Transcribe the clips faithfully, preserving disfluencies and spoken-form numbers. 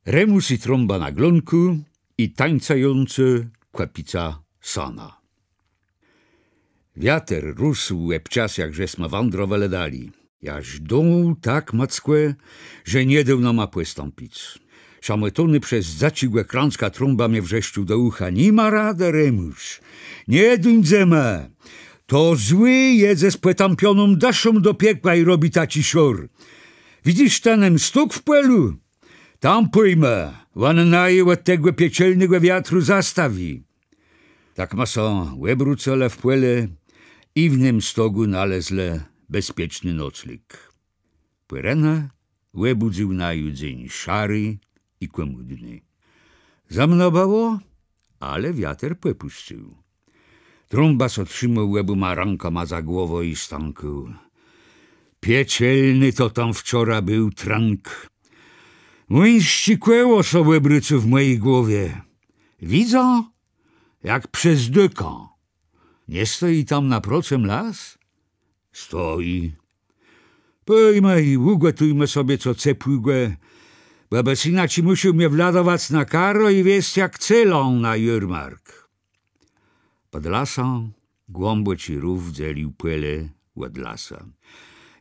Remùs i Trąba na Glónkù i tańcëjącô kòpica sana. Wiater rósł òb czas, jak żesma wãdrowelë dali. Jaż dął tak mòckò, że nie dôł nama pòstąpic. Szamòtóny przez zaczégłé krãcka Trąba mie wrzeszczôł do ùcha: „Ni ma radë, Remùs. Nie dóńdzemë. To zły jedze z pòtãpioną dëszą do piekła i robi taczi szor. Widzysz të nen stóg w pòlu? Tam pòjmë, òn naju òd tegò piekielnégò wiatru zastawi”. Tak ma sã wëbrócëlë w pòle i w nym stogù nalezlë bezpieczny noclég. Pòrénë wëbùdzył naju dzéń szari i kòmùdny. Zëmno bëło, ale wiater pòpùscył. Trąba sã trzimôł òbùma rãkama za głowã i stãkôł. Piekielny to tam wczora béł trënk. Młińsczé kòło sã òbrôcô w mòji głowie. Widzã, jak przez dôkã. Nie stoji tam naprocëm las? Stoji. Pòjmë i ùgòtujmë sobie co cepłégò, bò bës jinaczi mùszôł mie wladowac na karã i wiezc jak celã na jôrmark. Pòd lasã głãbòczi rów dzelił pòle òd lasa.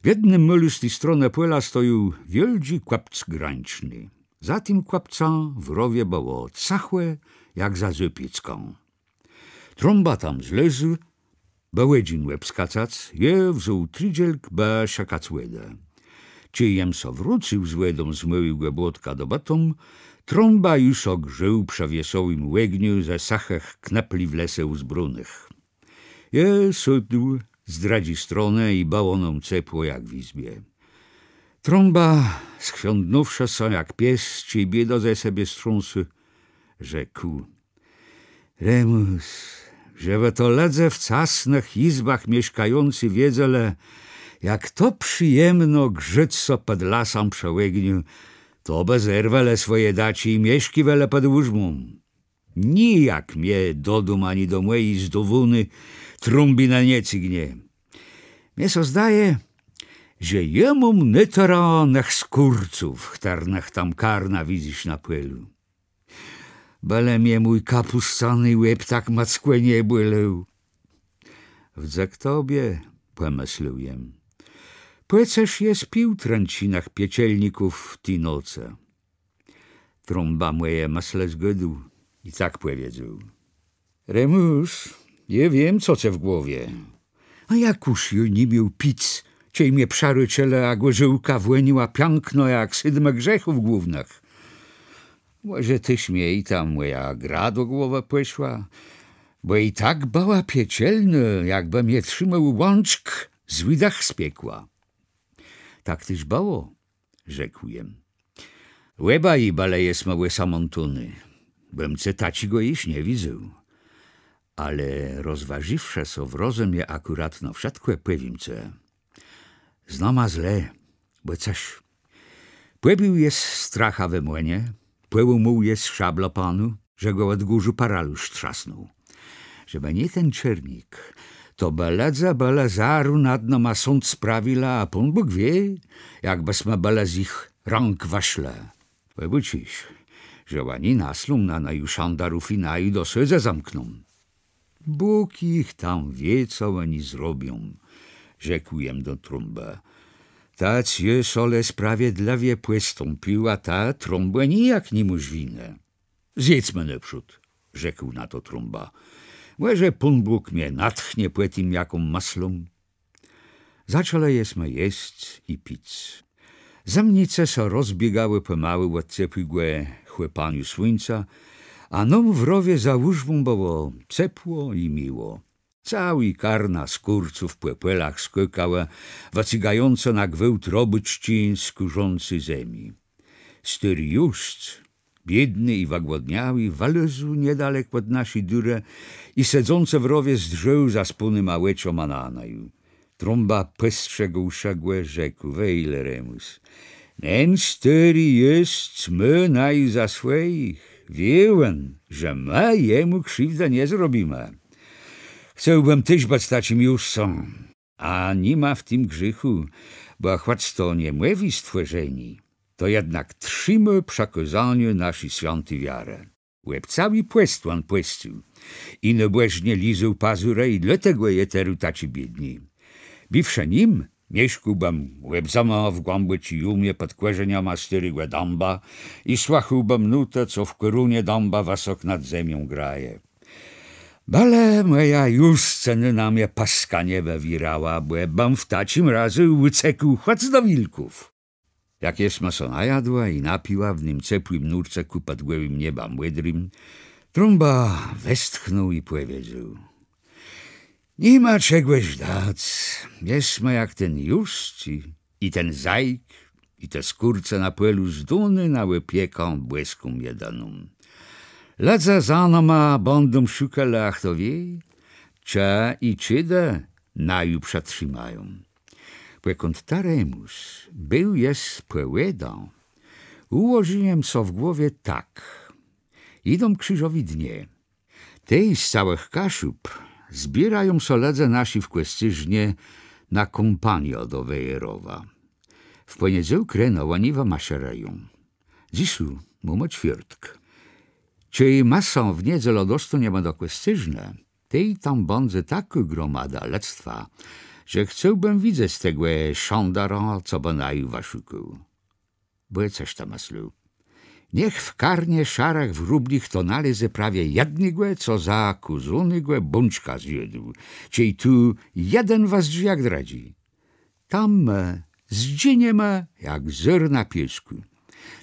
W jednym môlu z ti stronë pòla stojôł wiôldżi kòpc grańczny. Za tim kòpcã w rowie bëło cëchò jak za zôpiéckã. Trąba tam zlôzł, bë òdżin òbskacac, jô wzął tridzélk, bë szëkac wòdë. Czej jem sã wrócył z wòdą z môłégò błotka dobëtą, Trąba ju sã grzôł przë wiesołim ògniu ze sëchëch knëpli w lese ùzbrónëch. Jô sôdł z drëdżi stronë i bëło nóm cepło jak w jizbie. Trąba, schwiądnąwszë sã jak pies, czej biédã ze sebie strząsô, rzekł: Remùs, żebë to lëdze w casnëch jizbach mieszkający wiedzelë, jak to przëjemno grzôc sã pòd lasã przë ògniu, to bë zerwelë swòje daczi i mieszkiwelë pòd ùrzmą. Nijak mie do dóm ani do mòji zdowóny Trąbinë nie cygnie. Mie sã zdaje, że jô móm nôtërã nëch skórców, chtërnëch tam karna widzysz na pòlu. Bële mie mój kapùscany łeb tak mòckò nie bòlôł. Wdzãk tobie, pòmëslôł jem. Pò cëż jes pił trënczënach piekielników ti nocë? Trąba mòje mëslë zgôdł i tak pòwiedzôł: Remùs, jô wiém, co ce w głowie. A jakùż jô ni miôł pic, czej mie przërôczëlë, a gòrzôłka wòniała piãkno jak sétmë grzechów głównëch. Mòże téż mie i ta mòja gra do głowë pòszła, bò i tak bëła piekielnô, jakbë mie trzimôł łãczk złi dëch z piekła. Tak téż bëło, rzekł jem. Òbaj bële jesmë òsamãtóny, bò jem ce taczégò jesz nie widzôł. Ale rozwôżiwszë so w rozëmie akùratno wszëtkò, pòwiém ce. Z nama zle, bò cëż. Pòbił jes stracha we młënie, pòłómôł jes szablã panu, że gò òd górzu paralusz trzasnął. Żebë nié ten Czernik, to bë lëdze bëlë zarô nad nama sąd sprawilë, a Pón Bóg wié, jak bësmë bëlë z jich rãk wëszlë. Òbôczisz, że òni naslą na naju szandarów i naju do sôdzë zamkną. Bóg jich tam wié, co òni zrobią, rzekł jem do Trąbë. Tec jô so le sprawiedlëwie pòstąpił, a të, Trąbò, nijak ni môsz winë. Zjedzmë nôprzód, rzekł na to Trąba. Mòże Pón Bóg mie natchnie pò tim jaką mëslą. Zaczãlë jesmë jesc i pic. Zëmnice sã rozbiegałë pòmału òd cepłégò chłëpaniô słuńca, a nóm w rowie za ùrzmą bëło cepło i miło. Całé karna skórców pò pòlach skôkałë, wëcygającë na gwôłt robôczczi z kùrzący zemi. Stôri Józc, biédny i wëgłodniałi, wëlôzł niedalek òd naszi dërë i sedzącë w rowie zdrzôł zaspónyma òczoma na naju. Trąba pòstrzégłszë gò, rzekł: Wejle, Remùs, nen stôri Józc mô naju za swòjich, wié òn, że më jemù krziwdë nie zrobimë. Chcôłbëm téż bëc taczim Józcã, a ni ma w tim grzéchù, bò chòc to niemòwé stwòrzenié, to jednak trzimô przëkôzaniô naszi swiãti wiarë. Òb całi pòst òn pòscył i nôbòżno lizôł pazurë i dlôtegò je terô taczi biédny. Bëwszë nim, mieszkôłbëm òb zëmã w głãbòczi jómie pòd kòrzeniama stôrégò dãba i słëchôłbëm nótë, co w kòrónie dãba wësok nad zemią graje. Bële mòja Juscëna na mie pëska nie wëwiérała, bò bëm w taczim razu ùcekł chòc do wilków. Jak jesma sã najadła i napiła w nym cepłim nórce kù pòd gòłim niebã mòdrim, Trąba westchnął i pòwiedzôł: Ni ma czegò żdac, jesma jak ten Juscy i ten Zajk i te skórce na pòlu zdóny na òpiekã bòską jedëną. Lëdze za nama bãdą szukelë, a chto wié, czë i czedë naju przëtrzimają. Pòkąd të, Remùs, béł jes pò wòdã, ùłożił jem so w głowie tak: jidą krziżowé dnie. Tej z całëch Kaszub zbiérają sã lëdze naszi w Kòscérznie na kómpaniã do Wejerowa. W pòniedzôłk reno òni wëmaszerëją. Dzysô mómë czwiôrtk. Czej ma sã w niedzelã dostóniema do Kòscérznë, tej tam bãdze takô gromada lëdztwa, że chcôłbëm widzec tegò szandara, co bë naju wëszukôł. Bò cëż të mëslôł? Niech w karnie szarëch wróbli chto nalezë prawie jednégò, co zakôzónégò bączka zjôdł, czej tu jeden wëzdrzi jak drëdżi. Tam më zdżiniema jak zôrna piôskù.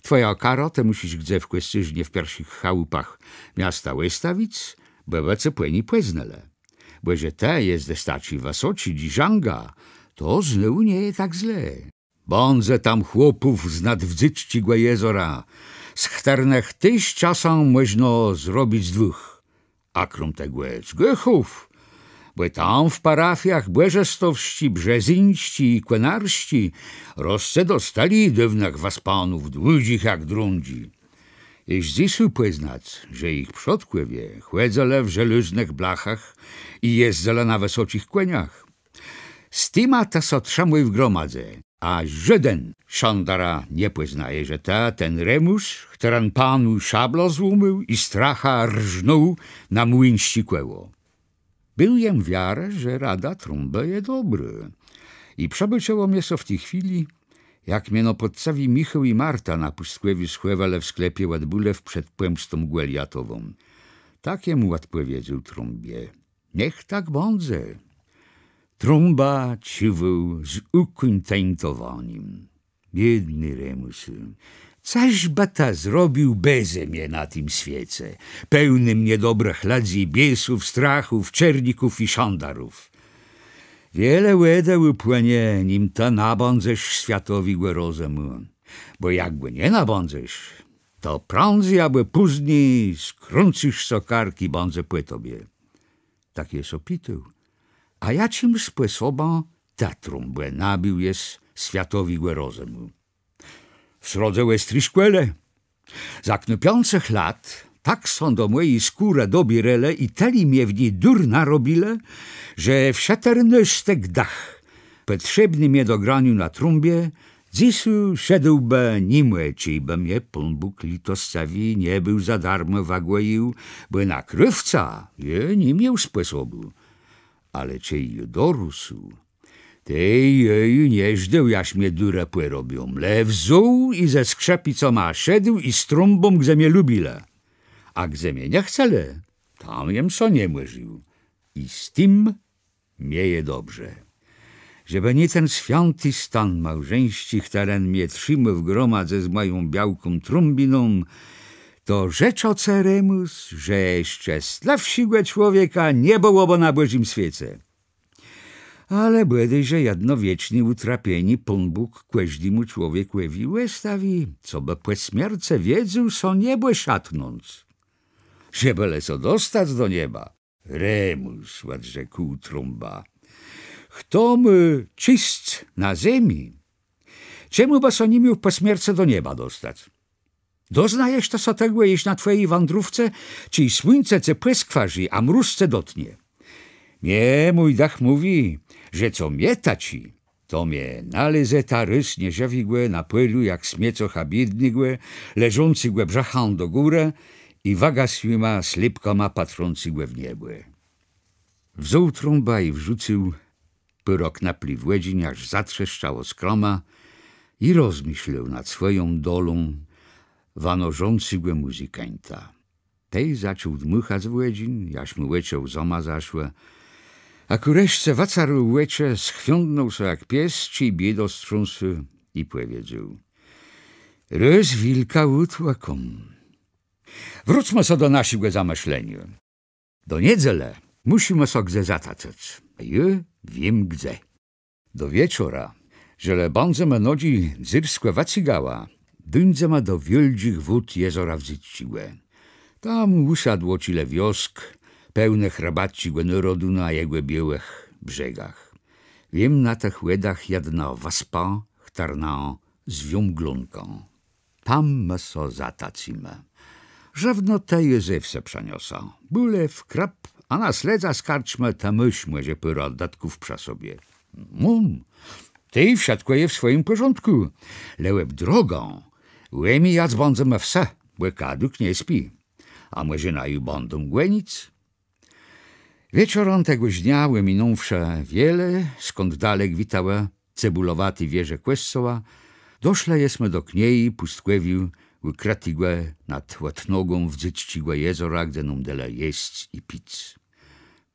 Twòjã karã të mùszisz gdze w Kòscérznie w pierszich chałupach miasta òstawic, bò bë ce pò ni pòznelë. Bò że të jes taczi wësoczi dżiżãga, to znôw nie je tak zle. Bãdze tam chłopów znad Wdzydzczégò jezora, z chtërnëch téż czasã mòżno zrobic dwùch. A króm tegò z Gôchów, bò tam w parafiach bòżestowsczi, brzezyńsczi i kònarsczi rosce dosc tëli dôwnëch wëspanów, dłudżich jak drądżi. Jesz dzysô pòznac, że jich przodkòwie chòdzëlë w żelôznëch blachach i jezdzëlë na wësoczich kòniach. Z tima të sã trzimôj w gromadze, a żóden szandara nie pòznaje, że të ten Remùs, chtëren panu szablã złómôł i strachã rznął na młińsczé kòło. Béł jem wiarë, że rada Trąbë je dobrô. I przëbôczëło mie sã w ti chwilë, jak mie no pòczcëwi Michôł i Marta na pùstkòwiu schòwelë w sklepie òd bùlew przed pòmstą Gòliatową. Tak jem òdpòwiedzôł Trąbie: Niech tak bãdze. Trąba cziwôł z ùkòntentowanim. Biédny Remùsu, cëż bë të zrobił beze mie na tim swiece, pełnym niedobrëch lëdzy, biésów, strachów, czerników i szandarów? Wiele wòdë ùpłënie, nim të nabãdzesz swiatowégò rozëmù, bò jak gò nie nabãdzesz, to prãdzy abò pózni skrącysz so kark i bãdze pò tobie. Tak jem sã pitôł: A jaczim spòsobã të, Trąbò, nabéł jes swiatowégò rozëmù? W srodze òstri szkòle. Za knôpiczich lat tak sã do mòji skórë dobiérelë i tëli mie w ni dur narobilë, że wszëternôstek dëch, pòtrzébny mie do graniô na trąbie, dzysô szedłbë nimò, czejbë mie Pón Bóg lëtoscëwi nie béł za darmò wëgòjił, bò na krôwca jem ni miôł spòsobù. Ale czej jem dorósł, tej jem ju nie żdôł, jaż mie durë pòrobią, le wzął i ze skrzëpicama szedł i z trąbą, gdze mie lubilë. A gdze mie nie chcelë, tam jem sã nie mòrził. I z tim mie je dobrze. Żebë nié ten swiãti stan małżeńsczi, chtëren mie trzimô w gromadze z mòją białką Trąbiną, to rzeczã cë, Remùs, że szczestlëwszégò człowieka nie bëłobë na Bòżim swiece. Ale bòdôj że jedno wieczné ùtrapienié Pón Bóg kòżdémù człowiekòwi òstawi, cobë pò smiercë wiedzôł sã niebò szatnąc. Żebë le sã dostac do nieba. Remùs, òdrzekł Trąba, chto mô czëszcz na zemi, czemù bë sã ni miôł pò smiercë do nieba dostac? Doznajesz të sã tegò jesz na twòji wãdrówce, czej słuńce ce pòskwarzi, a mróz ce dotnie. Mie mój dëch mówi, że co mie taczi, To mie nalezeta rôz nieżëwégò na pòlu, jak smiecocha biédnégò, leżącégò brzëchã do górë i wëgasłima slépkama patrzącégò w niebò. Wzął Trąba i wrzucył pôrã knëpli w òdżin, jaż zatrzeszczało skrama, i rozmëszlôł nad swòją dolą wanożącégò mùzykańta. Tej zaczął dmùchac w òdżin, jaż mù òczë łzama zaszłë. A kù reszce wëcarł òczë, schwiądnął sã jak pies, czej biédã strząsô, i pòwiedzôł: Rôz wilka ùtłëką. Wrócmë so do naszégò zamëszleniô. Do niedzelë mùszimë so gdze zatacëc. Jô wiém gdze. Do wieczora, żelë bãdzemë nodżi dzyrskò wëcygała, dóńdzemë do wiôldżich wód jezora Wdzydzczégò. Tam ùsadło czile wiosk, pełnëch rëbacczégò nôrodu na jegò biôłëch brzegach. Wiém na tëch wòdach jedną wëspã, chtërną zwią Glónką. Tam më so zatacymë. Żëwnotë jô ze wsë przëniosã. Bùlew, krëp, a na sledza z karczmë téż môsz mòże pôrã dëtków przë sobie. Móm. Tej wszëtkò je w swòjim pòrządkù. Le òb drogã òmijac bãdzemë wsë, bò kadłëk nie spi. A mòże naju bãdą gònic? Wieczorã tegòż dnia, òminąwszë wiele, skąd dalek witałë cebùlowaté wieże kòscoła, doszlë jesmë do knieji pùstkòwiô, ùkrëtégò nad òdnogą Wdzydzczégò jezora, gdze nóm delë jesc i pic.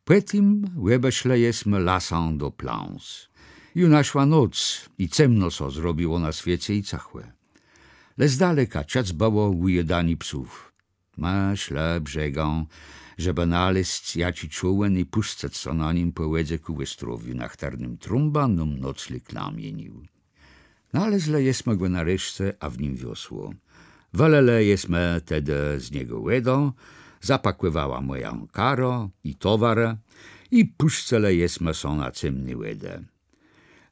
Pò tim òbeszlë jesmë lasã do Plãs. Ju naszła noc i cemno so zrobiło na swiece i cëchò. Le z daleka czëc bëło ùjôdanié psów. Më szlë brzegã, żebë nalezc jaczi czôłen i pùscëc so na nim pò wòdze kù òstrowiu, na chtërnym Trąba nóm noclég namienił. Nalezlë jesmë gò nareszce, a w nim wiosło. Wëlelë jesmë tedë z niegò wòdã, zapakòwała mòjã karã i towarë i pùscëlë jesmë so na cemné wòdë.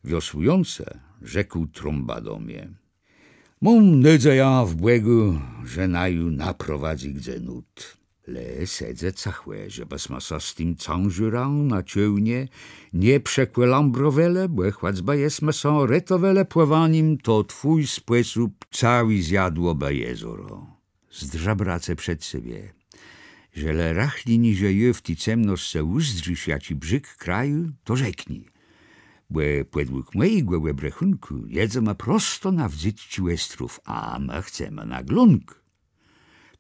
Wiosłëjącë, rzekł Trąba do mie: Móm nôdzejã w Bògù, że naju naprowadzy gdze nót. Le sedzë cëchò, żebësmë so z tim cãżôrã na czôłnie nie przekòlambrowelë, bò chòcbë jesmë so retowelë płëwanim, to twój spòsób całi zjadłobë jezoro. Zdrzë, brace, przed sebie. Żelë rëchli niże jô w ti cemnoscë ùzdrzisz jaczi brzég kraju, to rzeknij. Bò pòdług mòjégò òbrechùnkù jedzemë prosto na Wdzydzczi òstrów, a më chcemë na Glónk.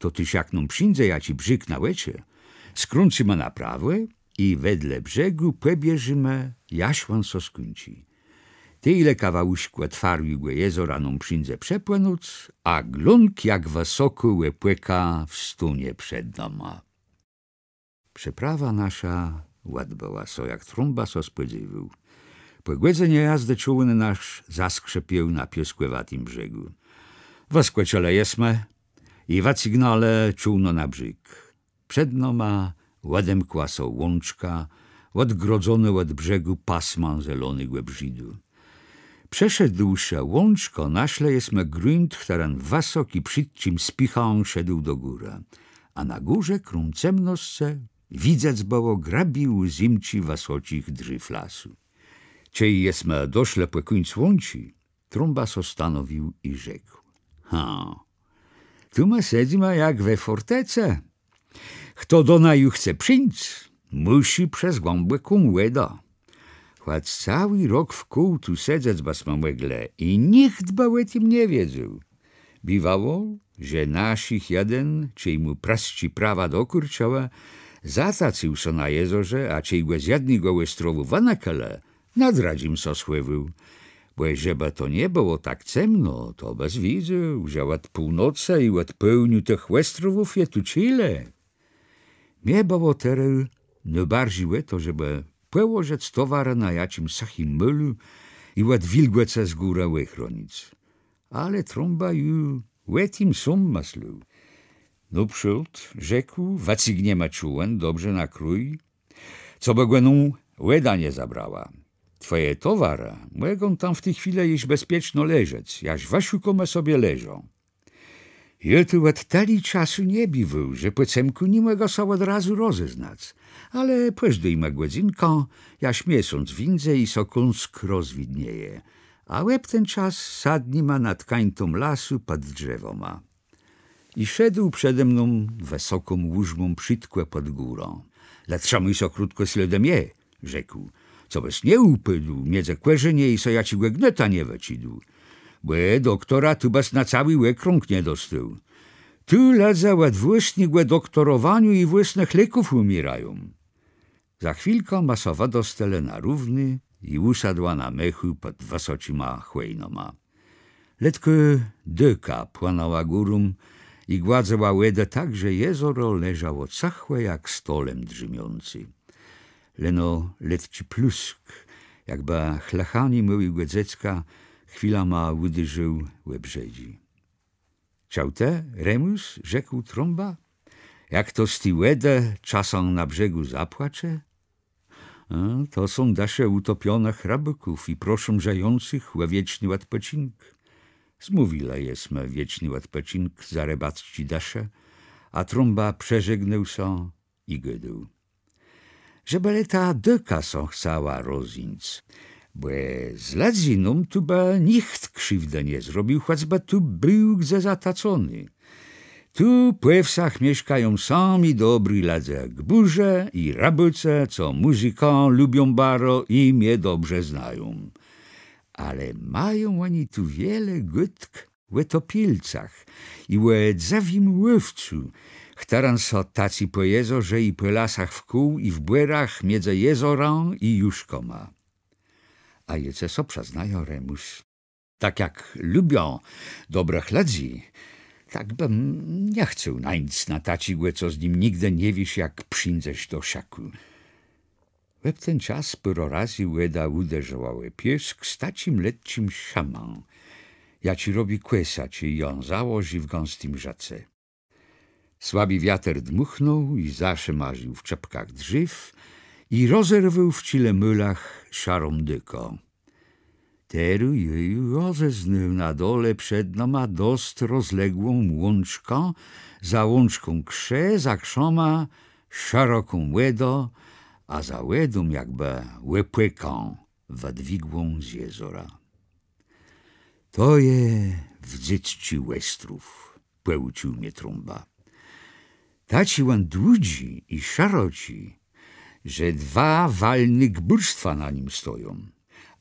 To téż jak nóm przińdze jaczi brzég na òczë, skrącymë na prawò i wedle brzegù pòbieżimë, jaż òn so skùńczi. Tej le kawałuszk òtwarłégò jezora nóm przińdze przepłënąc, a Glónk jak wësokô òpòka wstónie przed nama. Przeprawa nasza òdbëła so, jak Trąba so spòdzéwôł. Pò gòdzënie jazdë czôłen nasz zaskrzëpiôł na piôskòwatim brzegù. Wëskòczëlë jesmë i wëcygnãlë czôłno na brzég. Przed nama òdemkła so łączka, òdgrodzonô òd brzegù pasmã zelonégò brzidu. Przeszedłszë łączkã, naszlë jesmë grunt, chtëren wësoczim, przitczim spichã szedł do górë, a na górze, króm cemnoscë, widzec bëło grëbé ùzémczi wësoczich drzéw lasu. Czej jesmë doszlë pò kùńc łączi, Trąba so stanowił i rzekł: Ha, tu më sedzymë jak we fòrtecë. Chto do naju chce przińc, mùszi przez głãbòką wòdã. Chòc całi rok wkół tu sedzec bësmë mòglë i nicht bë ò tim nie wiedzôł. Biwało, że naszich jeden, czej mù prësczé prawa dokùczałë, zatacył so na jezorze, a czej gò z jednégò òstrowù wënëkelë, na drëdżim so schòwôł. Bò żebë to nie bëło tak cemno, to bës widzôł, że òd północë i òd pôłniô tëch òstrowów je tu czile. Mie bëło terô nôbarżi ò to, żebë pòłożëc towarë na jaczim sëchim môlu i òd wilgòcë z górë òchronic. Ale Trąba ju ò tim sóm mëslôł. Nôprzód, rzekł, wëcygniemë czôłen dobrze na krój, cobë gò nóm wòda nie zabrała. Twòje towarë mògą tam w ti chwilë jesz bezpieczno leżec, jaż wëszukómë sobie leżã. Jô tu òd tëli czasu nie biwôł, że pò cemkù ni mògã sã òd razu rozeznac. Ale pòżdôjma gòdzënkã, jaż miesąc wińdze i sã kąsk rozwidnieje. A òb ten czas sadnijma nad kańtą lasu pòd drzewama. I szedł przede mną wësoką łużmą przódkò pòd górã. Le trzëmôj sã krótkò slôdë mie, rzekł, cobës nie ùpôdł midzë kòrzenie i sã jaczégò gnôta nie wëczidł. Bò doktora tu bës na całi òkrąg nie dostôł. Tu lëdze òd włôsnégò doktorowaniô i włôsnëch léków ùmiérają. Za chwilkã ma sã wëdostelë na równé i ùsadła na mechù pòd wësoczima chòjnama. Letkô dôka płënãła górą i gładzëła wòdã tak, że jezoro leżało cëchò jak stolem drzémiący. Leno letczi plusk, jakbë chlëchanié môłégò dzecka, chwilama ùderził ò brzedżi. Czëł të, Remùs, rzekł Trąba, jak to z ti wòdë czasã na brzegù zapłacze? E, to są dësze ùtopionëch rëbôków i proszą żëjącëch ò wieczny òdpòczink. Zmówilë jesmë wieczny òdpòczink za rëbacczé dësze, a Trąba przeżegnôł sã i gôdôł. Żebë le ta dôka sã chcała rozeńc, bò z lëdzy nóm tu bë nicht krziwdë nie zrobił, chòcbë tu béł gdze zatacony. Tu pò wsach mieszkają sami dobri lëdze, gbùrze i rëbôcë, co mùzykã lubią baro i mie dobrze znają. Ale mają òni tu wiele gôdk ò topielcach i ò dzëwim łowcu, chtëren sã tacy pò jezorze i pò lasach wkół i w bòrach midzë jezorã i Juszkama. A jô cë sã przëznajã, Remùs, tak jak lubiã dobrëch lëdzy, tak bëm nie chcôł nańc na taczégò, co z nim nigdë nie wiész, jak przińdzesz do szëkù. Òb ten czas pôrã razy wòda ùderzała ò piôsk z taczim letczim szëmã, jaczi robi kòsa, czej jã założi w gãstim rzéce. Słabi wiater dmùchnął i zaszëmarził w czëpkach drzéw i rozerwôł w czile môlach szarą dôkã. Terô jô ju rozeznôł na dole przed nama dost rozległą łączkã, za łączką krze, za krzama szeroką wòdã, a za wòdą jakbë òpòkã wëdwigłą z jezora. To je Wdzydzczi òstrów, pòùcził mie Trąba. Taczi òn dłudżi i szeroczi, że dwa walné gbùrstwa na nim stoją.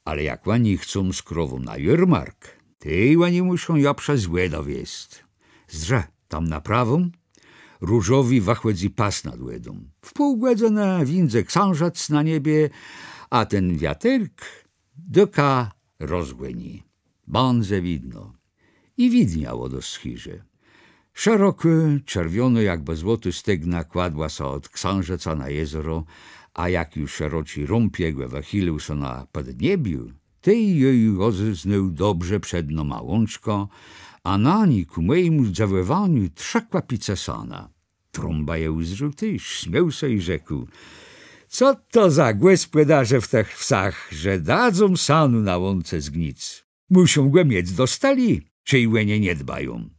Ale jak òni chcą z krową na jôrmark, tej òni mùszą jã przez wòdã wiezc. Zdrzë, tam na prawą różowi wëchòdzy pas nad wòdą. W pół gòdzënë wińdze ksãżëc na niebie, a ten wiaterk dôkã rozgòni. Bãdze widno. I widniało dosc chiże. Szerokô, czerwionô jakbë złotô stegna kładła sã òd ksãżëca na jezoro, a jak ju szeroczi rąb jegò wëchilił sã na pòdniebiu, tej jô ju rozeznôł dobrze przed nama łączkã, a na ni, kù mòjémù zdzëwòwaniu, trzë kòpice sana. Trąba je ùzdrzôł téż, smiôł sã i rzekł: Co to za gòspòdarze w tëch wsach, że dadzą sanu na łące zgnic? Mùszą gò miec dosc tëli, czej ò nie nie dbają.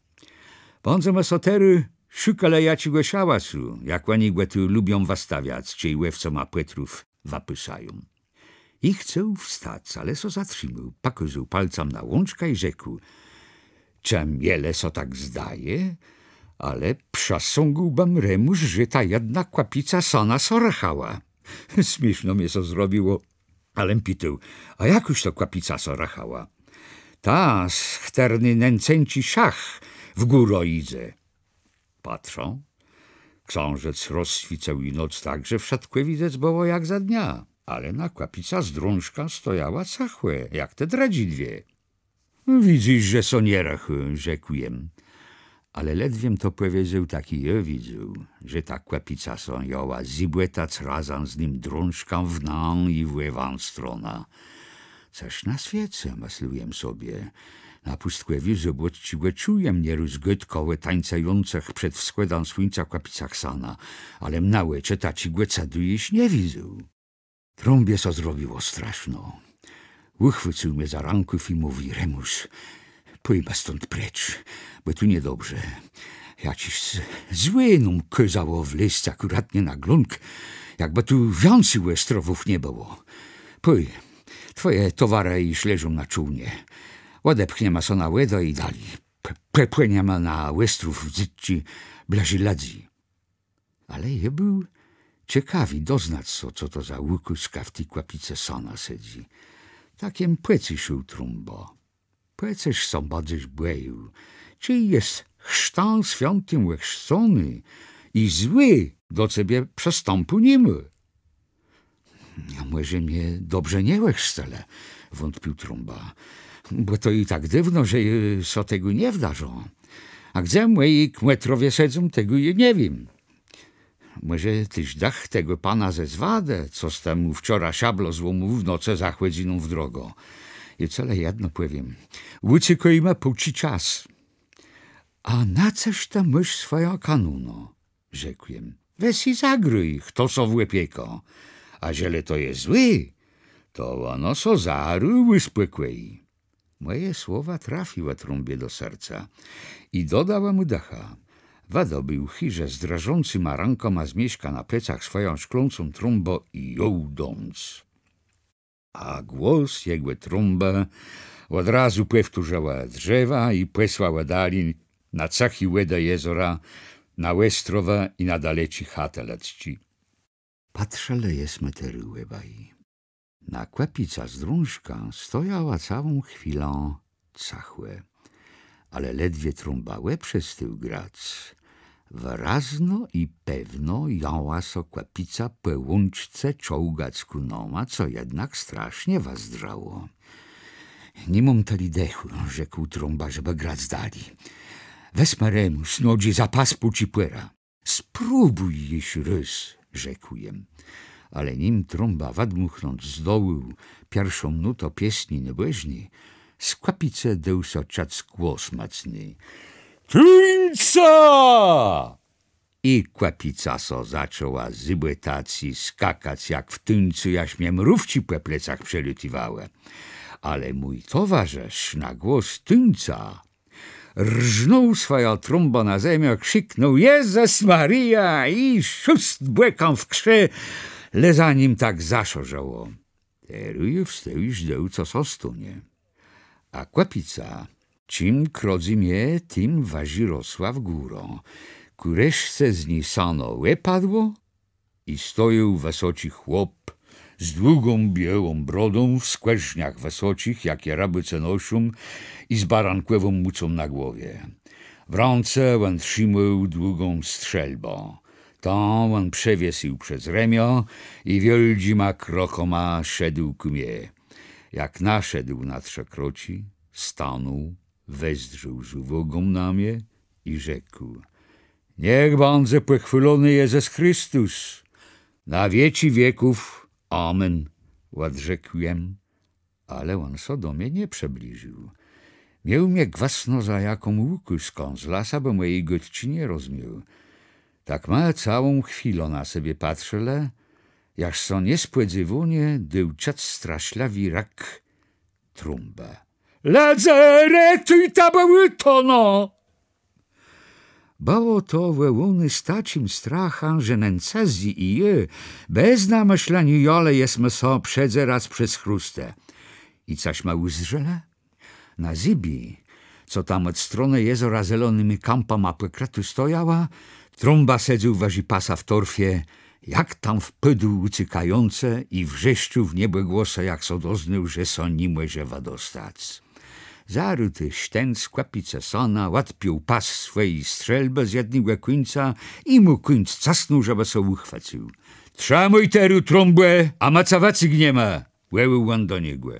Bãdzemë so terô szukelë jaczégò szałasu, jak òni gò tu lubią wëstawiac, czej òwcama pòtrów wëpôsają. I chcôł wstac, ale sã zatrzimôł, pòkôzôł pôlcã na łączkã i rzekł: Czë mie le sã tak zdaje, ale przësągłbëm, Remùs, że ta jedna kòpica sana sã rëchała. Smiészno mie sã zrobiło, alem pitôł: A jakùż to kòpica sã rëchała? Ta, z chtërny nen cenczi szach w górã jidze. Patrzã. Ksãżëc rozswiécôł i noc tak, że wszëtkò widzec bëło jak za dnia, ale na kòpica z drążkã stojała cëchò, jak te drëdżé dwie. Widzysz, że sã nie rëchô, rzekł jem. Ale ledwiem to pòwiedzôł, tak i jô widzôł, że ta kòpica sã jãła zëbòtac razã z nym drążkã w ną i w òwą stronã. Cëż na swiece, mëslôł jem sobie. Na pùstkòwiu Zôbłocczi czëł jem nierôz gôdkã ò tańcëjącëch przed wschòdã słuńca kòpicach sana, alem na òczë taczégò cëdu jesz nie widzôł. Trąbie sã zrobiło straszno. Ùchwëcył mie za rãkôw i mówi: Remùs, Pòjma stąd precz, bò tu niedobrze. Jaczés z-, złé nóm kôzało wlezc akùratnie na Glónk, jakbë tu wiãcy òstrowów nie bëło. Pòj, twòje towarë jesz leżą na czôłnie. Òdepchniema sã na wòdã i dali. P-, pòpłëniema na òstrów wdzëtczi blëżi lëdzy. Ale jô béł cekawi doznac sã, co to za ùkôzka w ti kòpicë sana sedzy. Tak jem pòceszôł Trąbã. Pò cëż sã bãdzesz bòjôł, czej jes chrztã swiãtim òchrzcony i złi do cebie przëstãpù ni mô. A mòże mie dobrze nie òchrzcëlë, wątpił Trąba, bò to i tak dôwno, że jô sã tegò nie wdarzã. A gdze mòji kmòtrowie sedzą, tegò jô nie wiém. Mòże téż dëch tegò pana ze Zwadë, co jes mù wczora szablã złómôł w nocë za chòdzyną w drogã. Jô cë le jedno pòwiém. Ùcékôjma, pòczi czas. A na cëż të môsz swòjã kanónã? Rzekł jem. Wez i zagrôj, chto sã w łopieka. A żelë to je złé, to òno sã zarô ùspòkòji. Mòje słowa trafiłë Trąbie do serca i dodałë mù dëcha. Wëdobéł chiże z drżącyma rãkòma z mieszka na plecach swòją szklącą trąbã i jął dąc. A głos jegò trąbë òd razu pòwtórzëłë drzewa i pòsłałë dali na cëché wòdë jezora, na òstrowë i na daleczi chatë lëdzczi. Patrzëlë jesmë terô òbaj. Na kòpica z drążkã stojała całą chwilã cëchò. Ale ledwie Trąba òprzestôł grac, wërazno i pewno jãła sã kòpica pò łączce czołgac kù nama, co jednak strasznie wëzdrzało. Ni móm tëli dechù, rzekł Trąba, żebë grac dali. Wezmë Remùs, nodżi za pas, pòczi pòra. Spróbùj jesz rôz, rzekł jem. Ale nim Trąba wëdmùchnąc zdołôł pierszą nótã piesni nôbòżny, z kòpicë dôł sã czëc głos mòcny. Tuńca! I kòpica sã zaczãła zëbòtac i skakac jak w tuńcu, jaż mie mrówczi pò plecach przelatiwałë. Ale mój towarzësz na głos tuńca rznął swòjã trąbã na zemiã, krziknął: Jezës Marija! I szust bòkã w krze, le za nim tak zaszarzało. Terô jô wstôł i żdôł, co sã stónie. A kòpica, czim krodzy mie, tim wëżi rosła w górã. Kù reszce z ni sano òpadło, i stojôł wësoczi chłop z długą biôłą brodą, w skòrzniach wësoczich, jaczé rëbôcë noszą, i z barankòwą mùcą na głowie. W rãce òn trzimôł długą strzelbã. Tã òn przewiesył przez remiã i wiôldżima krokama szedł kù mie. Jak naszedł na trzë kroczi, stanął, wezdrzôł z ùwôgą na mie i rzekł: Niech bãdze pòchwôlony Jezës Christus! Na wieczi wieków. Amen, òdrzekł jem. Ale òn sã do mie nie przëbliżił. Miôł mie gwësno za jaką ùkôzkã z lasa, bò mòji gôdczi nie rozmiôł. Tak ma całą chwilã na sebie patrzëlë, jaż sã niespòdzéwónie dôł czëc straszlëwi rëk Trąbë: Lëdze, retujta, bò ùtonã! Bëło to wòłóné z taczim strachã, że nen cëzy i jô bez namëszleniô jãlë jesmë sã przedzerac przez chróstë. I cëż ma ùzdrzelë? Na zëbi, co tam òd stronë jezora zelonyma kãpama pòkrëtô stojała, Trąba sedzôł wëżi pasa w torfie, jak tam wpôdł ùcékającë, i wrzeszczôł w niebògłosë, jak sã doznôł, że sã ni mòże wëdostac. Zarô téż ten z kòpicë sana òdpiął pas swòji strzelbë z jednégò kùńca i mù kùńc cësnął, żebë sã ùchwacył. Trzëmôj terô, Trąbò, a më ce wëcygniemë! Wòłôł òn do niegò.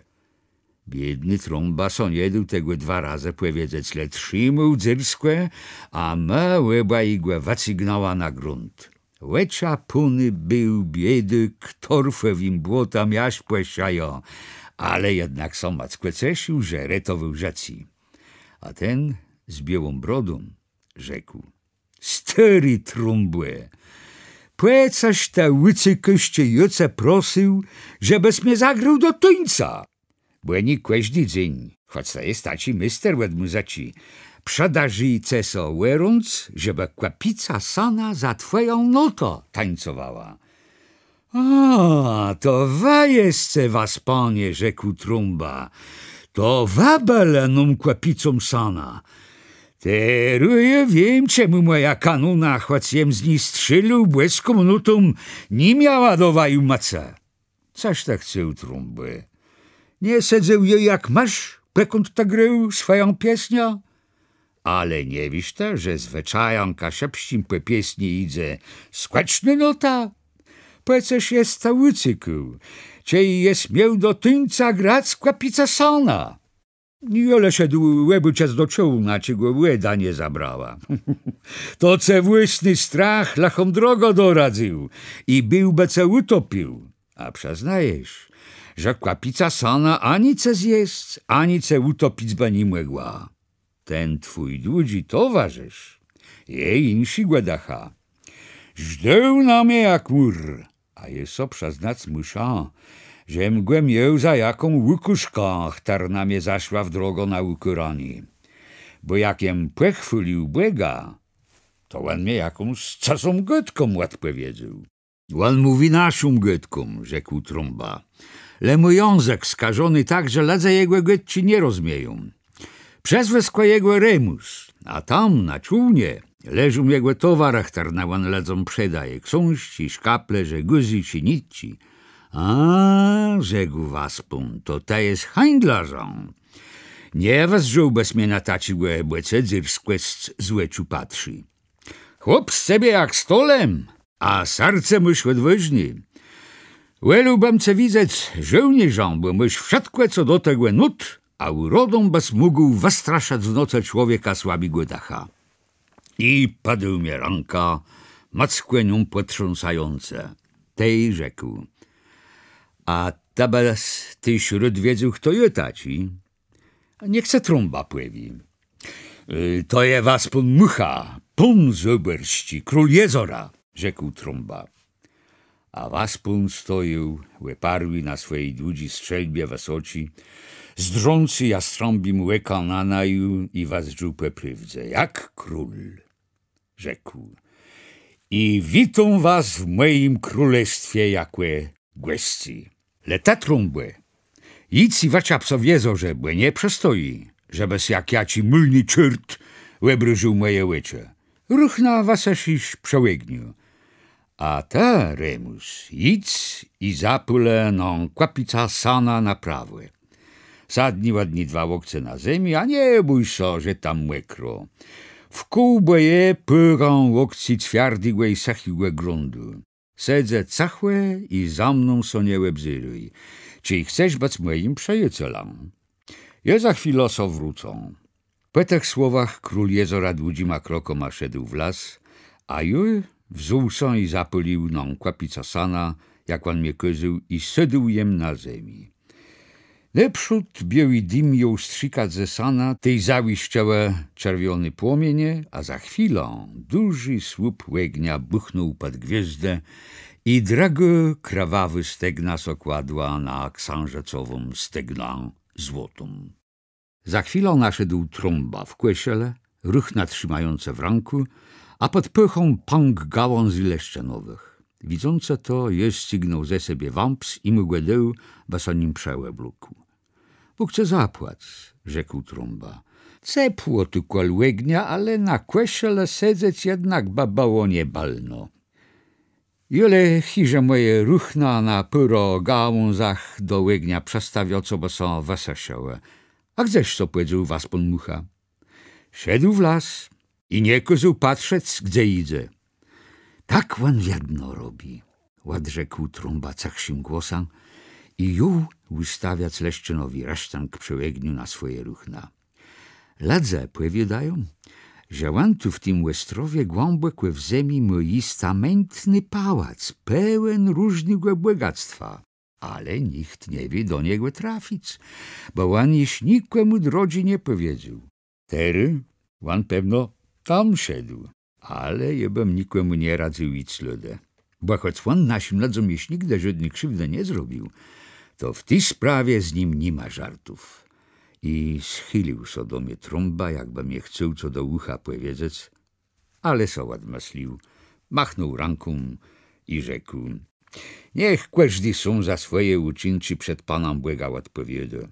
Biédny Trąba sã nie dôł tegò dwa razë pòwiedzec, le trzimôł dzyrskò, a ma òbòjégò wëcygnãła na grunt. Òczapóny béł biédôk torfòwim błotã jaż pò szëjã, ale jednak sã mòckò cesził, że retowôł żëcé. A ten z biôłą brodą rzekł: Stôri Trąbò, pò cëż të ùcékôsz, czej jô ce prosył, żebës mie zagrôł do tuńca? Bò nié kòżdi dzéń Chòc to je taczi méster òd mùzyczi. Przëdarzi ce sã òrąc, żebë kòpica sana za twòją nótã tańcowała. A, to wa jesce, waspanie, rzekł Trąba. To wa bëlë ną kòpicą sana. Terô jô wiém, czemù mòja kanóna, chòc jem z ni strzélił bòską nótą, ni miała do waju mòcë. Cos të chcôł, Trąbò? Nie sedzôł jô jak mësz, pòkąd të grôł swòją piesniã? Ale nie wiész të, że zwëczajã kaszëbsczim pò piesni jidze skòcznô nóta? Pò cëż jes të ùcékł, czej jes miôł do tuńca grac kòpicã sana? Jô le szedł òbôczëc do czôłna, czë gò wòda nie zabrała. To ce włôsny strach lëchą drogã doradzył i béłbë ce ùtopił. A przëznajesz, że kòpica sana ani ce zjesc, ani ce ùtopic bë ni mògła. Ten twój dłudżi towarzësz je jinszégò dëcha. Żdôł na mie jak mùr, a jô sã przëznac mùszã, żem gò miôł za jaką ùkôżkã, chtërna mie zaszła w drogã na ùkôranié. Bò jak jem pòchwôlił Bòga, to òn mie jakąs cëzą gôdką òdpòwiedzôł. Òn mówi naszą gôdką, rzekł Trąba. Le mô jãzëk skażony tak, że lëdze jegò gôdczi nie rozmieją. Przezwëskò jegò Remùs, a tam, na czôłnie, leżą jegò towarë, chtërne òn lëdzóm przedôwô, ksążczi, szkaplérze, guzë czë nitczi. A, rzekł waspón, to të jes hańdlôrzã. Nie wëzdrzôłbës mie na taczégò, bò ce dzyrskòsc z òczu patrzi. Chłop z cebie jak stolem, a serce môsz òdwôżné. Wòlôłbëm ce widzec żôłnérzã, bò môsz wszëtkò, co do tegò nót, a ùrodą bës mógł wëstraszëc w nocë człowieka słabégò dëcha. I pòdôł mie rãkã, mòckò nią pòtrząsającë. Tej rzekł: A të bës téż rôd wiedzôł, chto jô taczi? Niech ce Trąba pòwié. Y, to je waspón Mùcha, pón zôbòrsczi, król jezora, rzekł Trąba. A waspón stojôł, òparłi na swòji dłudżi strzelbie wësoczi, zdrzący jastrzãbim òkã na naju i wëzdrzôł pò prôwdze jak król. Rzekł: I witóm was w mòjim królestwie jakò gòscy. Le të, Trąbò, jidz i wëczap sã w jezorze, bò nie przëstoji, żebës jak jaczi môlny czôrt òbrażił mòje òczë. Ruchna wësëszisz przë ògniu. A të, Remùs, jidz i zapôlë nã kòpicã sana na prawò. Sadni ładnie dwa łokce na zemi, a nie bój sã, że tam mòkro. Wkół bò je pôrã łokcy cwiardégò i sëchégò gruntu. Sedzë cëchò i za mną sã nie òbzérôj, czej chcesz bëc mòjim przëjacelã. Jô za chwilã sã wrócã. Pò tëch słowach król jezora dłudżima krokama szedł w las, a jô wzął sã i zapôlił nã kòpicã sana, jak òn mie kôzôł, i sôdł jem na zemi. Nôprzód biôłi dim jął strzikac ze sana, tej załiszczałë czerwioné płomienie, a za chwilã dużi słup ògnia bùchnął pòd gwiôzdë i drëgô krwawô stegna sã kładła na ksãżëcową stegnã złotą. Za chwilã naszedł Trąba w kòszëlë, ruchna trzimającë w rãkù, a pòd pôchą pãk gałãzy leszczënowëch. Widzącë to, jô scygnął ze sebie wãps i mù gò dôł, bë sã nim przeòblôkł. Bóg ce zapłac, rzekł Trąba. Cepło tu kòl ògnia, ale na kòszëlë sedzec jednak bë bëło nie bëlno. Jô le chiże mòje ruchna na pôrã gałãzach do ògnia przëstawiã, cobë sã wësëszałë. A gdzeż sã pòdzôł waspón Mùcha? Szedł w las i nie kôzôł patrzëc, gdze jidze. Tak òn wiedno robi, òdrzekł Trąba cëchszim głosã i jął ùstawiac leszczënowi rësztënk przë ògniu na swòje ruchna. Lëdze pòwiôdają, że òn tu w tim òstrowie głãbòkò w zemi mô jistamiãtny pałac, pełen różnégò bògactwa, ale nicht nie wié do niegò trafic, bò òn jesz nikòmù drodżi nie pòwiedzôł. Terô òn pewno tam szedł, ale jô bëm nikòmù nie radzył jic slôdë. Bò chòc òn naszim lëdzóm jesz nigdë żódny krziwdë nie zrobił, to w ti sprawie z nim ni ma żartów. I schilił sã do mie Trąba, jakbë mie chcôł co do ùcha pòwiedzec, ale sã òdmëslił, machnął rãką i rzekł: „Niech kòżdi sóm za swòje ùczinczi przed Panã Bògã òdpòwiôdô.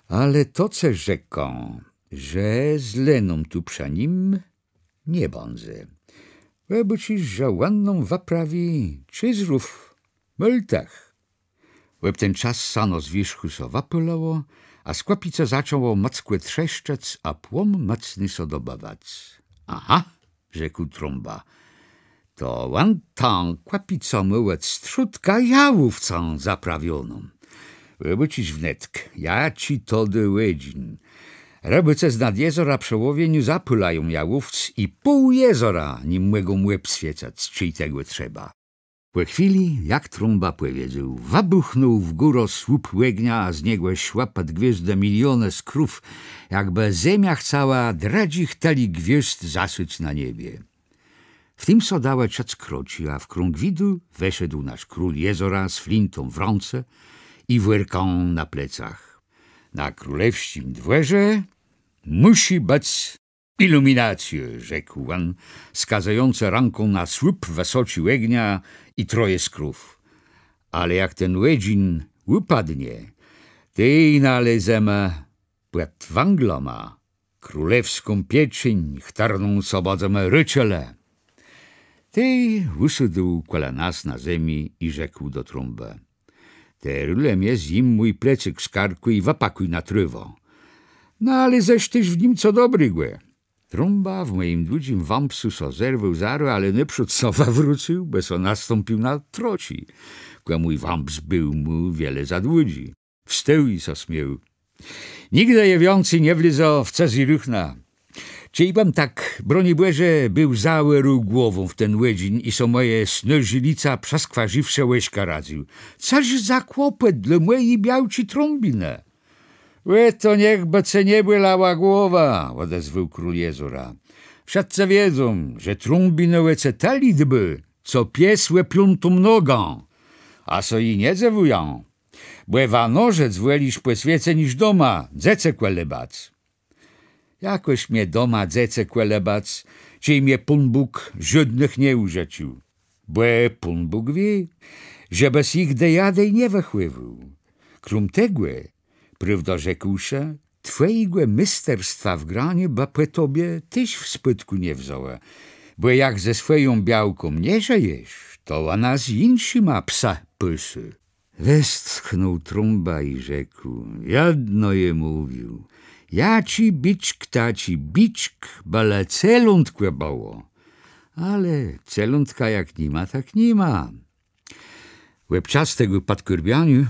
Ale to cë rzekã, że zle nóm tu przë nim nie bãdze. Òbôczisz, że òn nóm wëprawi Czezrów, Mòltach”. Òb ten czas sano z wiérzchù sã wëpôlało, a z kòpice zaczãło mòckò trzeszczec, a płom mòcny sã dobëwac. „Aha”, rzekł Trąba. „To òn tã kòpicã mô òd strzódka jałówcã zaprawioną. Òbôczisz wnetk, jaczi to dô òdżin. Rëbôcë znad jezora przë łowieniu zapôlają jałówc i pół jezora nim mògą òbswiecëc, czej tegò trzeba”. Pò chwilë, jak Trąba pòwiedzôł, wëbùchnął w górã słup ògnia, a z niegò szłë pòd gwiôzdë milionë skrów, jakbë zemia chcała drëdżich tëli gwiôzd zasëc na niebie. W tim sã dałë czëc kroczi, a w krąg widu weszedł nasz król jezora z flintą w rãce i wòrkã na plecach. „Na królewsczim dwòrze mùszi bëc iluminacjô”, rzekł òn, skazëjącë rãką na słup wësoczi ògnia i troje skrów. „Ale jak ten òdżin ùpadnie, tej nalézemë pòd wãglama królewską pieczéń, chtërną so bãdzemë rôczelë”. Tej ùsôdł kòle nas na zemi i rzekł do Trąbë: „Terô le mie zjimnij mój plecyk z karkù i wëpakùj na trôwã. Nalézesz téż w nim co dobrégò”. Trąba w mòjim dłudżim wãpsu sã zerwôł zarô, ale nôprzód sã wëwrócył, bò sã nastąpił na troczi, kò mój wãps béł mù wiele za dłudżi. Wstôł i sã smiôł. „Nigdë jô wiãcy nie wlezã w cëzé ruchna. Czejbëm tak, broni Bòże, béł zaòrôł głową w ten òdżin i so mòje snôżé lica przëskwarzëwszë ò szkła radzył. Cóż za kłopòt dlô mòji białczi Trąbinë”. „Ò to niech bë ce nie bòlała głowa”, òdezwôł król jezora. „Wszëtcë wiedzą, że Trąbinô ò ce tëli dbô, co pies ò piątą nogã. A so ji nie dzëwùjã, bò wanożëc wòlisz pò swiece niż doma dzecë kòlëbac”. „Jakòż mie doma dzecë kòlëbac, czej mie Pón Bóg żódnëch nie ùżëcził? Bò Pón Bóg wié, żebës jich dejadej nie wëchòwôł. Króm tegò, prôwdã rzekłszë, twòjégò mésterstwa w granim bë pò tobie téż w spôdkù nie wzãłë, bò jak ze swòją białką nie żëjesz, to òna z jinszima psa pôsô”. Westchnął Trąba i rzekł: „Wiedno jem mówił: jaczi biczk, taczi biczk, bële celątkò bëło. Ale celątka jak ni ma, tak ni ma”. Òb czas tegò pòdkôrbianiô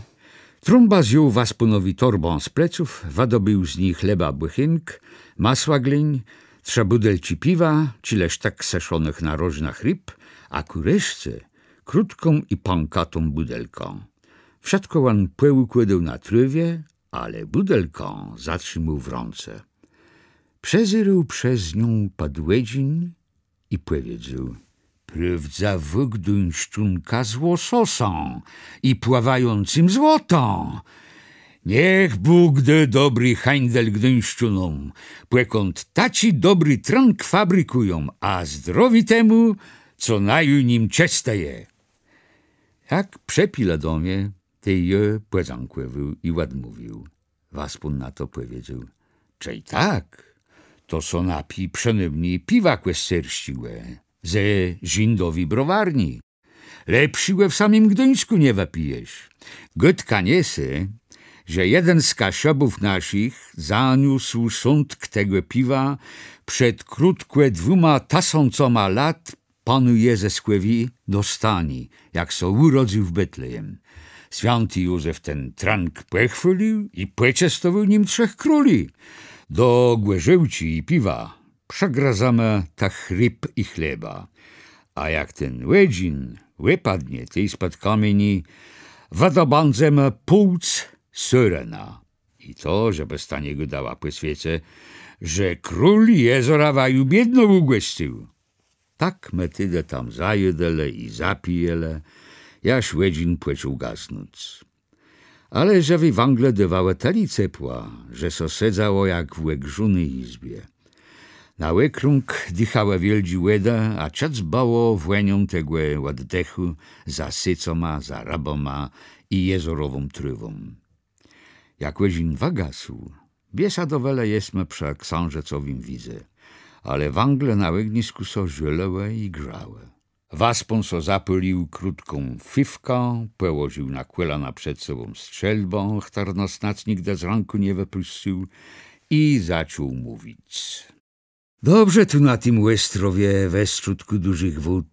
Trąba zjął waspónowi torbã z pleców, wëdobéł z ni chleba bòchenk, masła glëń, trzë bùdelczi piwa, czile sztëk sëszonëch na rożnach rib, a kù reszce krótką i pãkatą bùdelkã. Wszëtkò òn pòùkłôdôł na trôwie, ale bùdelkã zatrzimôł w rãce. Przezérôł przez niã pòd òdżin i pòwiedzôł: „Prôwdzëwô gduńszczónka z łososã i płëwającym złotã. Niech Bóg dô dobri hańdel Gduńszczónóm, pòkąd taczi dobri trënk fabrikùją, a zdrowi temù, co naju nim czestëje”. Jak przëpilë do mie, tej jô pòdzãkòwôł i òdmówił. Waspón na to pòwiedzôł: „Czej tak, to so napij przënômni piwa kòscersczégò ze Żindowi browarni. Lepszégò w samim Gduńskù nie wëpijesz”. Gôdka niese, że jeden z Kaszëbów naszich zaniósł sądk tegò piwa przed krótkò dwùma tësącama lat Panu Jezëskòwi do stani, jak sã ùrodzył w Betlejem. Swiãti Józef ten trënk pòchwôlił i pòczestowôł nim trzech króli. Do gòrzôłczi i piwa przëgrëzemë tëch rib i chleba. A jak ten òdżin òpadnie, tej spòd kamieni wëdobãdzemë pôłc sôrena. I to, żebësta nie gôdała pò swiece, że król jezora waju biédno ùgòscył. Tak më tedë tam zajedlë i zapijelë, jaż òdżin pòczął gasnąc. Ale żëwé wãgle dôwałë tëli cepła, że sã sedzało jak w ògrzóny jizbie. Na òkrąg dichałë wiôldżé wòdë, a czëc bëło wòniã tegò òddechù za sécama, za rëbama i jezorową trôwą. Jak òdżin wëgasł, biesadowelë jesmë przë ksãżëcowim widze, ale wãgle na ògniskù sã żôlëłë i grzałë. Waspón so zapôlił krótką fifkã, pòłożił na kòlana przed sobą strzelbã, chtërny snôdz nigdë z rãkù nie wëpùscył, i zaczął mówic. Dobrze tu na tim òstrowie, we strzódkù dużich wód,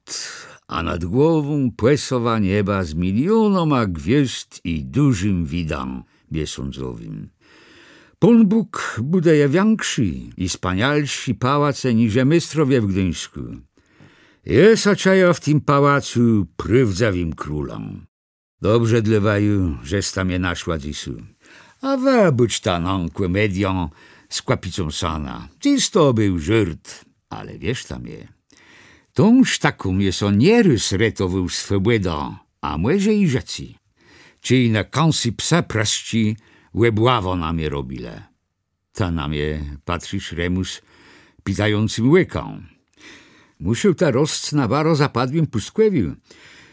a nad głową pòsowa nieba z milionama gwiôzd i dużim widã biesądzowim. Pón Bóg bùdëje wiãkszé i wspanialszé pałace niże méstrowie w Gduńskù. Jô sã czëjã w tim pałacu prôwdzëwim królã. Dobrze dlô waju, żesta mie naszła dzysô. A wëbôczta nóm kòmediã z kòpicą sana. Dzys to béł żôrt, ale wierzta mie, tą sztaką jem so nierôz retowôł swòbòdã, a mòże i żëcé. Czej na kąsy psë prësczé òbławã na mie robilë. Të na mie patrzisz, Remùs, pitającym òkã. Mùszôł të rosc na baro zapadłim pùstkòwiu,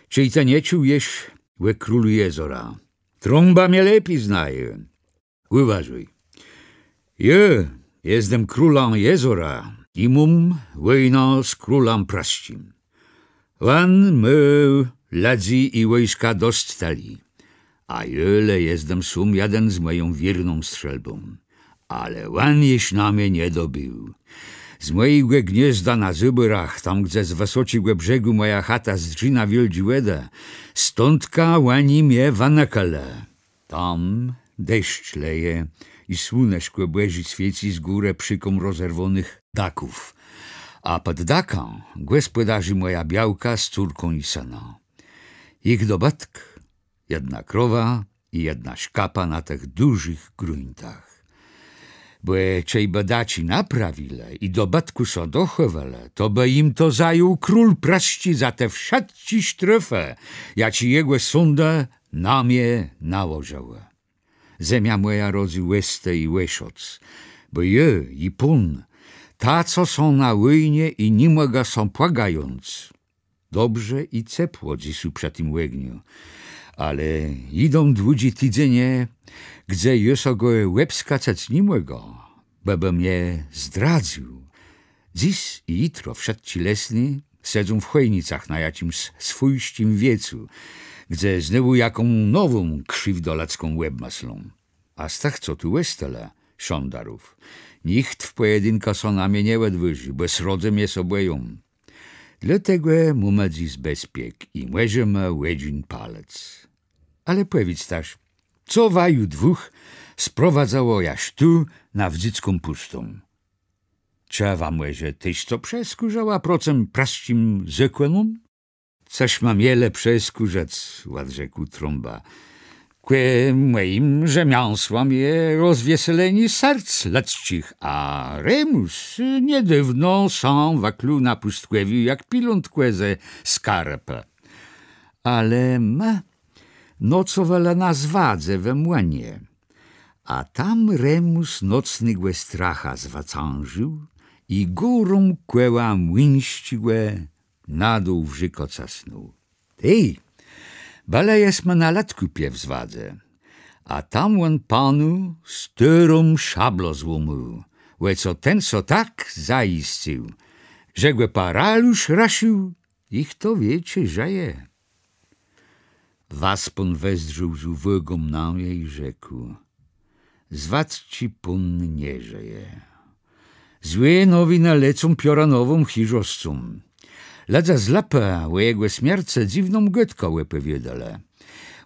czej të nie czuł jesz ò królu jezora. Trąba mie lepi znaje. Ùważôj. Jô jestem królã jezora i móm wòjnã z królã prësczim. Òn miôł lëdzy i wòjska dosc tëli, a jô le jestem sóm jeden z mòją wiérną strzelbą. Ale òn jesz na mie nie dobéł. Z mòjégò gniôzda na Zôbòrach, tam gdze z wësoczégò brzegù mòja chata zdrzi na wiôldżé wòdë, stądka òni mie wënëkelë. Tam deszcz leje i słuneszkò bòżé swiécy z górë przëkã rozerwónëch daków. A pòd dakã gòspòdarzi mòja białka z córką i sënã. Jich dobëtk, jedna krowa i jedna szkapa na tëch dużich gruntach. Bò czejbë daczi naprawilë i dobëtkù so dochòwelë, to bë jim to zajął król prësczi za te wszëtczé sztrôfë, jaczé jegò sądë na mie nałożëłë. Zemia mòja rodzy òstë i òszoc, bò jô, ji pón, ta, co sã na wòjnie i ni mògã sã pògając. Dobrze i cepło dzysô przë tim ògniu, ale jidą dłudżé tidzenie, gdze jô so gò òbskacëc ni mògã, bò bë mie zdradzył. Dzys i jutro wszëtcë lesny sedzą w chòjnicach na jaczims swójsczim wiecu, gdze znôwù jaką nową krziwdã lëdzką òbmëslą. A z tëch, co tu òstelë, szandarów, nicht w pòjedinkã sã na mie nie òdwôżi, bò srodze mie sã bòją. Dlôtegò mómë dzys bezpiek i mòżemë òdżin palëc. Ale pòwiédztaż, co waju dwóch sprowadzało jaż tu na wdzydzką pùstą? Czë wa mòże téż co przeskùrzała procëm prësczim zôkònóm? Cëż ma mielë przeskùrzëc, òdrzekł Trąba. Kò mòjim rzemiãsłã je rozwieselenié serc lëdzczich, a Remùs niedôwno sã wëkluł na pùstkòwiu jak pilątkò ze skarëpë. Ale më nocowelë na Zwadze we młënie. A tam Remùs nocnégò stracha zwëcãżił i górą kòła młińsczégò na dół w rzékã cësnął. Tej bëlë jesmë na Lëtkùpie w Zwadze, a tam òn panu stôrą szablã złómôł, ò co ten sã tak zajiscył, że gò paralusz rësził i chto wié, czë żëje. Waspón wezdrzôł z ùwôgą na mie i rzekł: Zwadzczi pón nie żëje. Złé nowinë lecą piorënową chiżoscą. Lëdze z Lëpë ò jegò smiercë dzywną gôdkã òpòwiôdelë.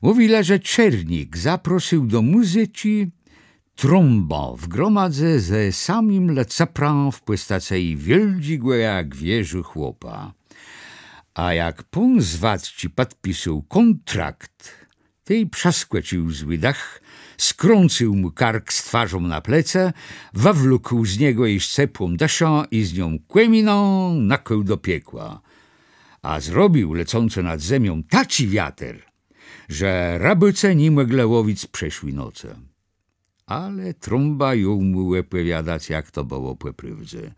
Mówilë, że Czernik zaprosył do mùzyczi Trąbã w gromadze ze samim Lëcëprã w pòstacëji wiôldżégò jak wieżô chłopa. A jak pón Zwadzczi pòdpisôł kòntrakt, tej przëskòcził zły dëch, skrącył mù kark z twarzą na plecë, wëwlókł z niegò jesz cepłą dëszã i z nią kòminã nëkôł do piekła. A zrobił lecącë nad zemią taczi wiater, że rëbôcë ni mòglë łowic przeszłi nocë. Ale Trąba jął mù òpòwiadac, jak to bëło pò prôwdze.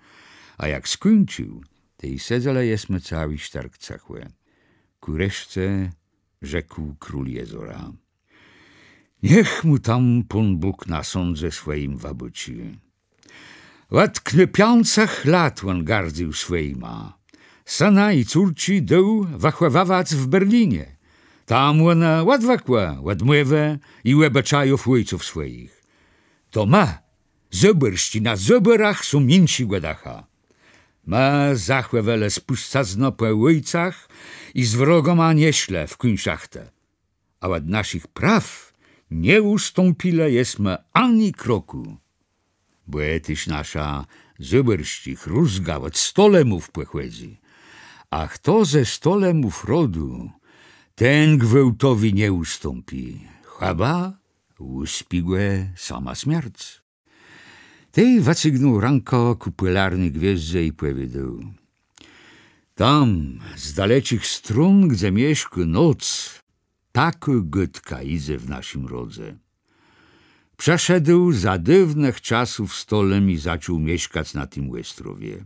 A jak skùńcził, tej sedzelë jesmë całi sztërk cëchò. Kù reszce rzekł król jezora: Niech mù tam Pón Bóg na sądze swòjim wëbôczi. Òd knôpiczich lat òn gardzył swòjima. Sëna i córczi dôł wëchòwëwac w Berlinie. Tam òne òdwëkłë òd mòwë i òbëczajów òjców swòjich. To më, Zôbòrsczi na Zôbòrach, są jinszégò dëcha. Më zachòwelë spùscëznã pò òjcach i z wrogama nie szlë w kùńszachtë. A òd naszich praw nie ùstąpilë jesmë ani krokù. Bò téż nasza Zôbòrsczich rózga òd Stolemów pòchòdzy. A chto ze Stolemów rodu, ten gwôłtowi nie ùstąpi. Chëba ùspi gò sama smierc. Tej wëcygnął rãkã kù pòlarny gwiôzdze i pòwiedzôł: Tam, z daleczich strón, gdze mieszkô noc, takô gôdka jidze w naszim rodze. Przëszedł za dôwnëch czasów Stolem i zaczął mieszkac na tim òstrowie.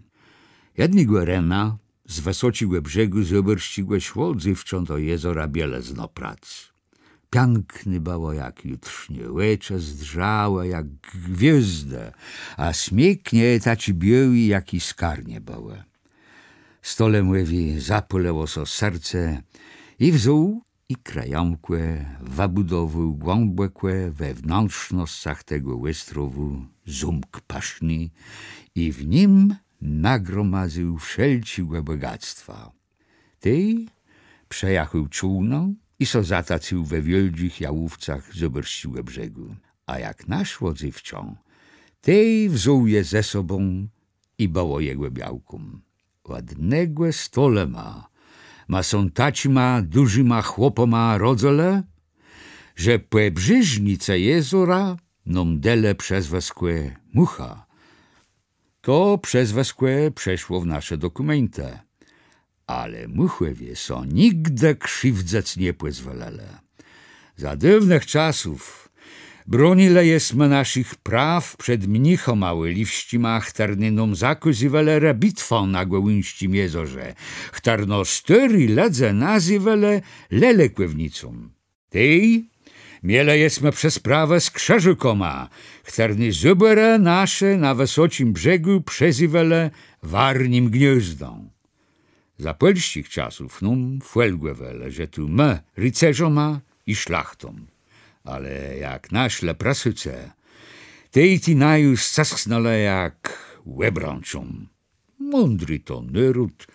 Jednégò rena z wësoczégò brzegù Zôbòrsczégò szło dzéwczã do jezora bielëznã prac. Piãkné bëło jak jutrznié, òczë zdrzałë jak gwiôzdë, a sniég nié taczi biôłi, jak i skarnie bëłë. Stolemòwi zapôlëło sã serce i wzął i krëjamkò wëbùdowôł głãbòkò we wnãtrznoscach tegò òstrowù zómk pëszny i w nim nagromadzył wszelczégò bògactwa. Tej przëjachôł czôłnã i sã zatacył we wiôldżich jałówcach Zôbòrsczégò brzegù. A jak naszło dzéwczã, tej wzął je ze sobą i bëło jegò białką. Òd negò Stolema ma sã taczima dużima chłopama rodzëlë, że pòbrzeżnicë jezora nóm delë przezwëskò Mùcha. To przezwëskò przeszło w nasze dokùmeńtë. Ale Mùchòwie sã nigdë krziwdzëc nie pòzwòlëlë. Za dôwnëch czasów bronilë jesmë naszich praw przed mnichama òliwsczima, chtërny nóm zakôzywelë rëbitwã na Gòłuńsczim jezorze, chtërną stôri lëdze nazywelë Lelekòwnicą. Tej mielë jesmë przesprawã z Krzëżôkama, chtërny Zôbòrë nasze na wësoczim brzegù przezywelë Warnim Gniôzdã. Za pòlsczich czasów nóm fòlgòwelë, że tu më ricerzama i szlachtą. Ale jak naszlë Prësôcë, tej ti naju scësnãlë jak òbrãczą. Mądri to nôród.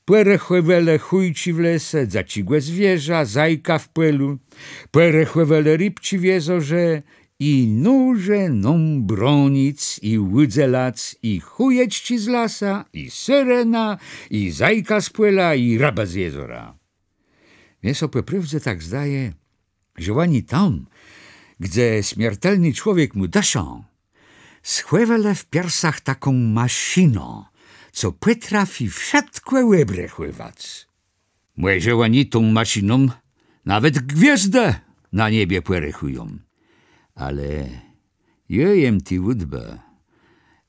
Pòrechòwelë chòjczi w lese, dzëczégò zwiérza, zajka w pòlu. Pòrechòwelë rëbczi w jezorze i nôleżi nóm bronic i ùdzelac i chòjeczczi z lasa, i sërena, i zajka z pòla, i rëbã z jezora. Mie sã pò prôwdze tak zdaje, że òni tam, gdze smiertelny człowiek mô dëszã, schòwelë w piersach taką maszinã, co pòtrafi wszëtkò òbrechòwac. Mòże òni tą masziną nawet gwiôzdë na niebie pòrechùją. Ale jô jem ti ùdbë,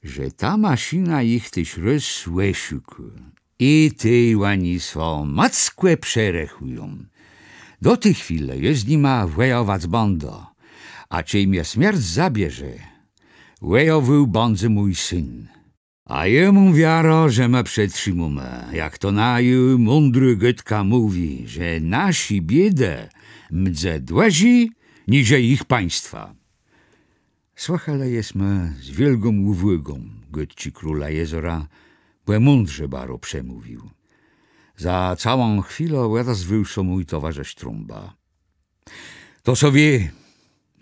że ta maszina jich téż rôz òszukô. I tej òni sã mòckò przerechùją. Do ti chwilë jô z nima wòjowac bãdã, a czej mie smierc zabierze, wòjowôł bãdze mój syn. A jô móm wiarã, że më przetrzimë, jak to naju mądrô gôdka mówi, że naszi biédë mdze dłëżi niże jich państwa. Słëchelë jesmë z wiôlgą ùwôgą gôdczi króla jezora, bò mądrze baro przemówił. Za całą chwilã òdezwôł sã mój towarzësz Trąba. To so wié,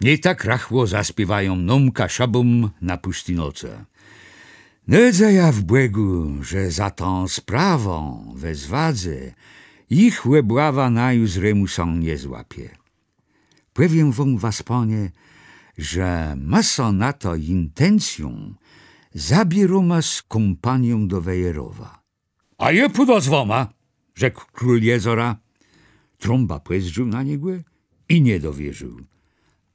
nié tak rëchło zaspiéwają nóm Kaszëbóm na pùsti nocë. Nôdzeja w Bògù, że za tã sprawã we zwadze jich òbława naju z Remùsã nie złapie. Pòwiém wóm, waspanie, że më sã na tã jintencjã zabiérómë z kómpanią do Wejerowa. A jô pùdã z wama, rzekł król jezora. Trąba pòzdrzôł na niegò i nie dowierził: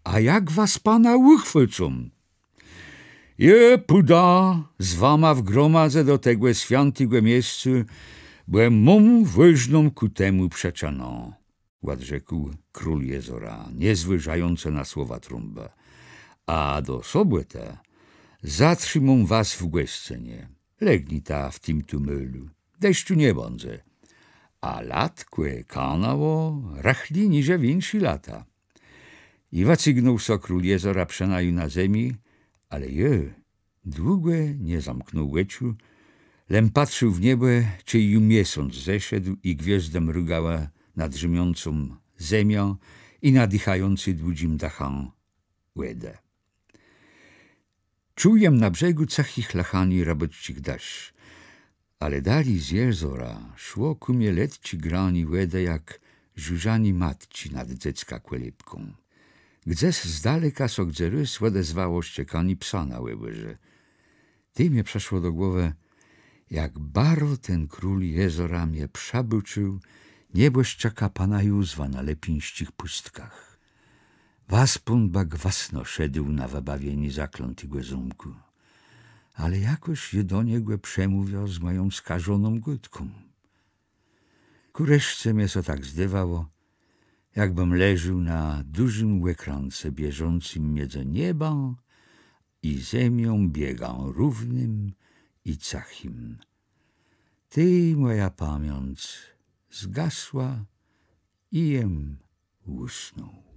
„A jak was pana ùchwôcą?” „Jô pùdã z wama w gromadze do tegò swiãtégò miesca, bò móm wôżną kù temù przëczënã”, òdrzekł król jezora, nie zwôżającë na słowa Trąbë. „A do sobòtë zatrzimóm was w gòscënie. Legnita w tim tu môlu. Deszczu nie bãdze. A latkò kanało rëchli niże w jinszé lata”. I wëcygnął sã król jezora przënajô na zemi, ale jô długò nie zamknął òczu, lem patrził w niebò, czej ju miesąc zeszedł i gwiôzdë mrëgałë na drzémiącą zemiã i na dichającé dłudżim dëchã wòdë. Czuł jem na brzegù cëché chlëchanié rëbôcczich dësz, ale dali z jezora szło kù mie letczé granié wòdë, jak żużanié matczi nad dzecka kòlibką. Gdzes z daleka sã gdzes rôz òdezwało szczekanié psa na òbòrze. Tej mie przëszło do głowë, jak baro ten król jezora mie przëbôcził niebòszczëka pana Józwa na Lëpińsczich Pùstkach. Waspón bë gwësno szedł na wëbawienié zaklãtégò zómkù. Ale jakòż jô do niegò przemówiã z mòją skażoną gôdką. Kù reszce mie sã tak zdôwało, jakbëm leżôł na dużim òkrãce bieżącym midzë niebã i zemią biegã równym i cëchim. Tej mòja pamiãc zgasła i jem ùsnął.